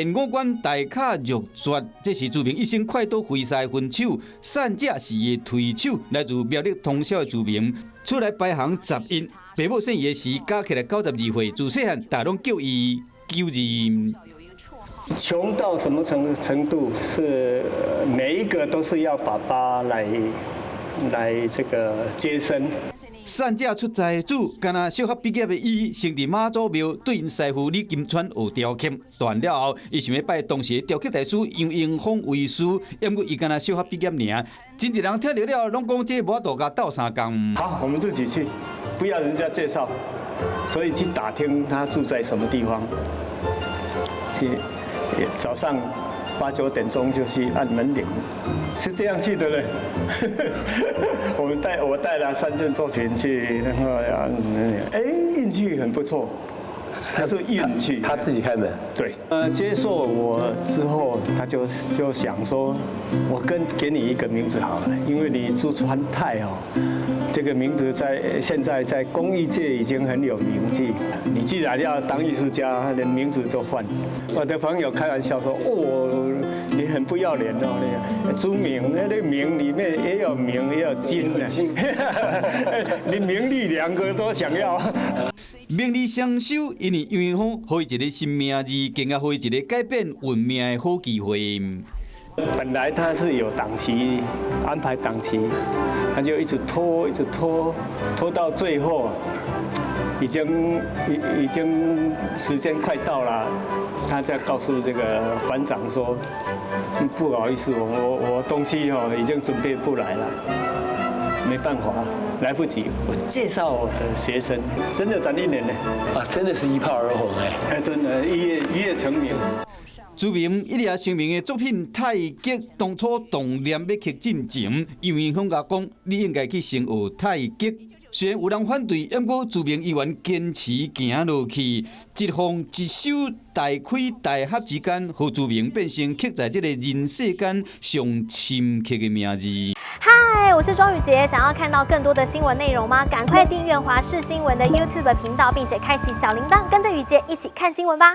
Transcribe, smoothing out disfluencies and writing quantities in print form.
便五官大卡肉絕，這是朱明一生快刀揮灑的分手，散者是伊的推手，來自苗栗通霄的朱明，出來排行11，爸母生伊的時加起來92歲，自細漢大家攏叫伊九二。窮到什麼程度？是每一個都是要爸爸來這個接生。散者出才子，敢若小學畢業的伊，先佇媽祖廟對𪜶師傅李金川學雕刻。大漢了後，伊想欲拜當時的雕刻大師楊英風為師，毋過伊敢若小學畢業爾。真濟人聽著了，攏講這無法度共鬥相共。好，我們自己去，不要人家介紹，所以去打聽他住在什麼地方。去早上八九點鐘就去按門鈴，是這樣去的嘞。我帶了三件作品去，然後按門鈴，哎，運氣很不錯。他是運氣，他自己開門。對，接受我之後，他就想說，我跟給你一個名字好了，因為你朱傳泰哦，這個名字在現在在工藝界已經很有名氣。你既然要當藝術家，連名字都換。我的朋友開玩笑說，哦，你很不要臉哦，你朱銘，那個銘裡面也有名也有金的，你名利兩個都想要。名利雙收，因為楊英風予伊一個新名字，更加予伊一個改變運命的好機會。本來他是有檔期安排檔期，他就一直拖，一直拖，拖到最後，已經時間快到了，他才告訴這個館長說：不好意思，我東西哦已經準備不來了，沒辦法，來不及。我介紹我的學生，真的賺一年呢。啊，真的是一炮而紅哎！哎，真的，一夜成名。朱銘一夜成名的作品《太極》，當初動念欲刻進前，楊英風共講：你應該去先學太極。雖然有人反對，毋過朱銘依然堅持行落去。一放一收，大開大合之間，予朱銘變成刻在這個人世間上深刻的名字。嗨，我是莊宇傑，想要看到更多的新聞內容嗎？趕快訂閱華視新聞的 YouTube 頻道，並且開啟小鈴鐺，跟着宇傑一起看新聞吧。